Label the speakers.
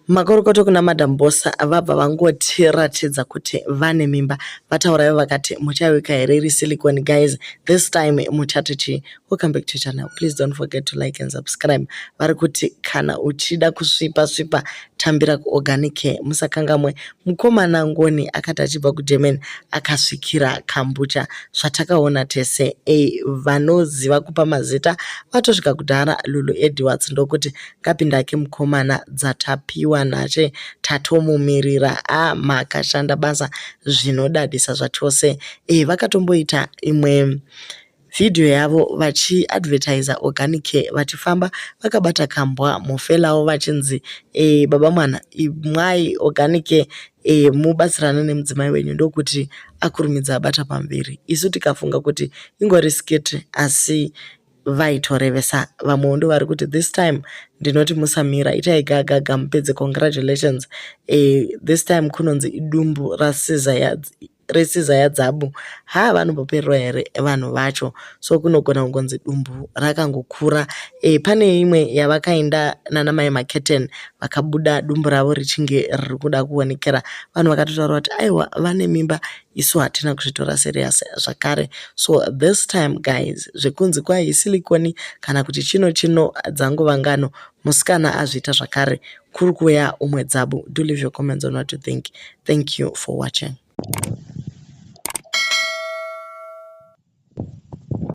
Speaker 1: Makorokoto kuna Madam Boss vabva vangotiratidza kuti vane mimba. Vataura ivo vakati muchawika here iri silicone guys this time muchati chii. Welcome back to channel. Please don't forget to like and subscribe. Vari kuti kana uchida kusvipa svipa tambira kuorganic care musakangamwe mukomana Ngoni akati achibva kuGermany akasvikira kambucha zvatakaona tese. Ei vanoziva kupa mazita vatosvika kudhara Lulu Edwards ndokuti ngapindake mukomana dzatapiwa nashe tatomumirira a makashanda basa zvinodadisa zvachose. E, vakatomboita imwe vhidhiyo yavo vachiadvertisa organic care vachifamba vakabata kambwa mufelawo vachinzi e, baba mwana imwai organic care e, mubatsirane nemudzimai wenyu ndokuti akurumidza abata pamuviri isu tikafunga kuti ingori skit asi vaitorevesa vamwewo ndo vari kuti this time ndinoti musamira itai gagaga mupedze congratulations e, this time kunonzi idumbu resiza yadzabu ha vanombopererwa here vanhu vacho so kunogona kungonzi dumbu rakangokura e, pane imwe yavakaenda nana mai maketen vakabuda dumbu ravo richinge riri kuda kuonekera vanhu vakatotaura kuti aiwa vane mimba isu hatina kuzvitora serious zvakare so this time guys zvekunzi kwai silicone kana kuti chino chino dzangova ngano musikana azviita zvakare kuri kuuya umwe dzabu do leave your comments on what you think thank you for watching.